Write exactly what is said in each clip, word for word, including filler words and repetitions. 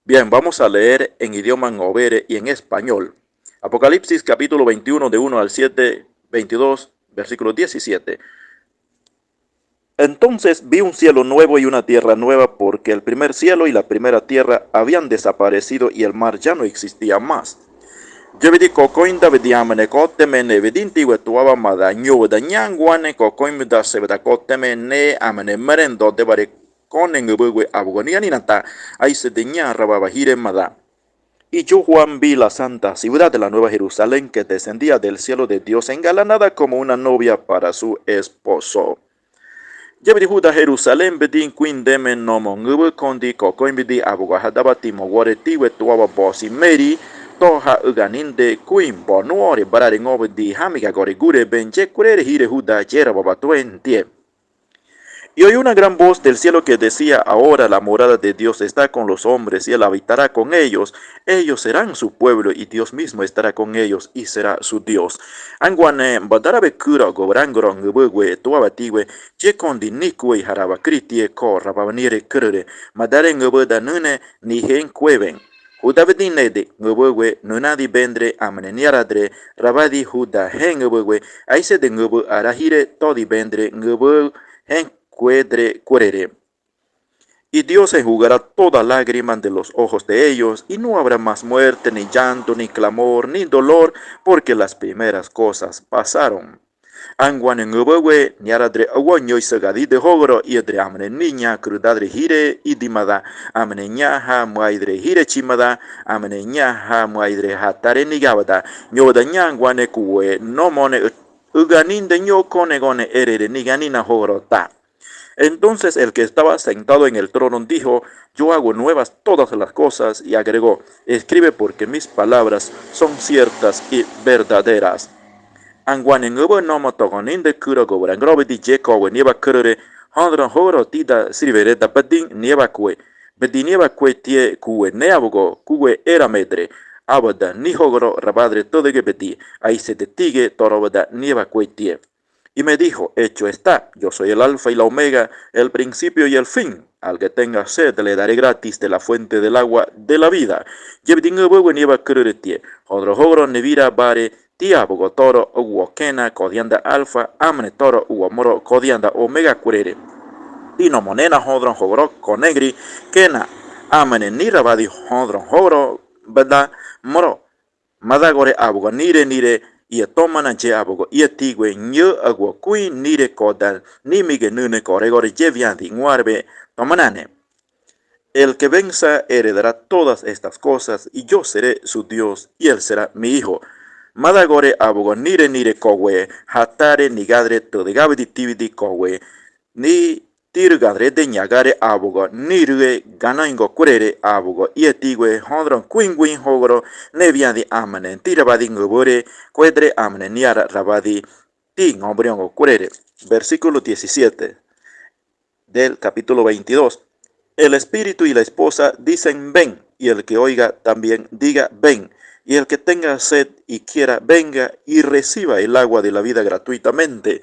Bien, vamos a leer en idioma ngobere y en español. Apocalipsis capítulo veintiuno, de uno al siete, veintidós, versículo diecisiete. Entonces vi un cielo nuevo y una tierra nueva, porque el primer cielo y la primera tierra habían desaparecido y el mar ya no existía más. Yébedi kokõinda bidi ãma ne kotẽme ne bedintiwe tuaba mada, ñuda ñaã ãne kokõimda, sebeda kotẽme ne ãma ne meren dodebare kõ ne ngõbõgue ãbogo nianinata, aisede ñaã rababa hire mada. Y yo, Juan, vi la santa ciudad, la nueva Jerusalén, que descendía del cielo de Dios, engalanada como una novia para su esposo. Yébedi huda Jerusalén bedin kuĩdeme nomo ngõbõkõdi kokõibidi ãbogo hadaba timowaretiwe tuaba bosi meri, to ha ãganinde kuĩ bonuore barare ngõbõdi hamigagore gurebe, yekurere hire huda, ye rababa tuéntie. Y oí una gran voz del cielo que decía: Ahora la morada de Dios está con los hombres, y él habitará con ellos. Ellos serán su pueblo, y Dios mismo estará con ellos, y será su Dios. Ãne badarabe kũro goborãgoro ngõbõgue tuabatiwe, yekõdi nikuei hará bakri tie ko rababa niere kũrore, madare ngõbõda nüne niheẽkuewen. Huda bedin nede, ngõbõgue nunadi bendre ãma ne niaradre rabadi huda hẽ ngõbõgue, aisede ngõbõ arahire todi bendre ngõbõ hẽkuedre kurere. Y Dios enjugará toda lágrima de los ojos de ellos, y no habrá más muerte, ni llanto, ni clamor, ni dolor, porque las primeras cosas pasaron. Ãne ngõbõgue niaradre aguã ñoi sãgadide hógoro, íedre ãma ne niña kũrũdadre hire idimada, ãma ne ñaha muaidre hire chimada, ãma ne ñaha muaidre hatare nigabada, ñuda ñaã ãne kuwe no mone ãganinde ñucõ ne gõne erere niganina hógorota. Entonces el que estaba sentado en el trono dijo: Yo hago nuevas todas las cosas, y agregó: Escribe, porque mis palabras son ciertas y verdaderas. Ãne ngõbõ nomo togoninde kũro goborãgorobidi, ye kowe nieva kũrore, ãdorõ hógoro tida siriwereda bedin nieva kue, bedin nieva kue tie kuwe ne ãbogo kuwe era medre, ãbada ni hógoro rabadre todege bedi, aisede tige torobada nieva kue tie. Y me dijo: Hecho está, yo soy el Alfa y la Omega, el principio y el fin. Al que tenga sed, le daré gratis de la fuente del agua de la vida. Yébedi ngõbõgue nieva kũrore tie: Ãdorõ hógoro niwira bare ti ãbogo toro uwo kena kodianda Alfa, ãma ne toro uwo moro kodianda Omega kurere. Ti no monena ãdorõ hógoro konegri kena, ãma ne ni rabadi ãdorõ hógoro bada moro. Madagore ãbogo nire nire íe tomana, ye ãbogo íe tigue ñuã aguã kuĩ nire koda, ni mige nüne koregore ye wiãdi nguarbe tomanane. El que venza heredará todas estas cosas, y yo seré su Dios, y él será mi hijo. Madagore ãbogo nire nire kowe hatare nigadre todegabidi tibidi kowe ni tirügãdrede ñagare ãbogo nirüe ganóingo kurere ãbogo íe tigue ãdorõ kuĩguĩ hógoro ne wiãdi ãma ne tirabadi ngõbõre kuedre ãma ne niara rabadi ti ngõbõriõgo kurere. Versículo diecisiete del capítulo veintidós. El espíritu y la esposa dicen: Ven. Y el que oiga también diga: Ven. Y el que tenga sed y quiera, venga y reciba el agua de la vida gratuitamente.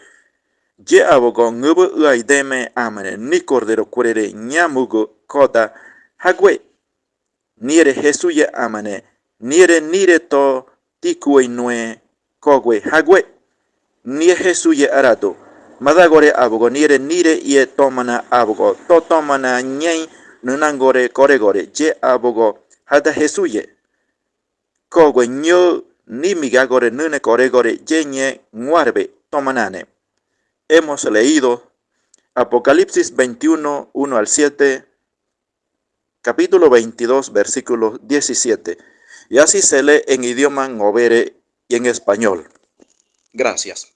Ye ãbogo ngõbõ ãideme ãma ne ni kordero kurere ñamugo koda: Hague. Niere Hesuye ãma ne niere nire to tikueinue kowe: Hague. Nie Hesuye aradu. Madagore ãbogo niere nire íe tomana ãbogo to tomana ñeĩ nunangore koregore, ye ãbogo hada Hesuye kowe ñuã ni migagore nüne koregore ye ñe nguarbe tomanane. Hemos leído Apocalipsis veintiuno, uno al siete, capítulo veintidós, versículo diecisiete. Y así se lee en idioma ngobere y en español. Gracias.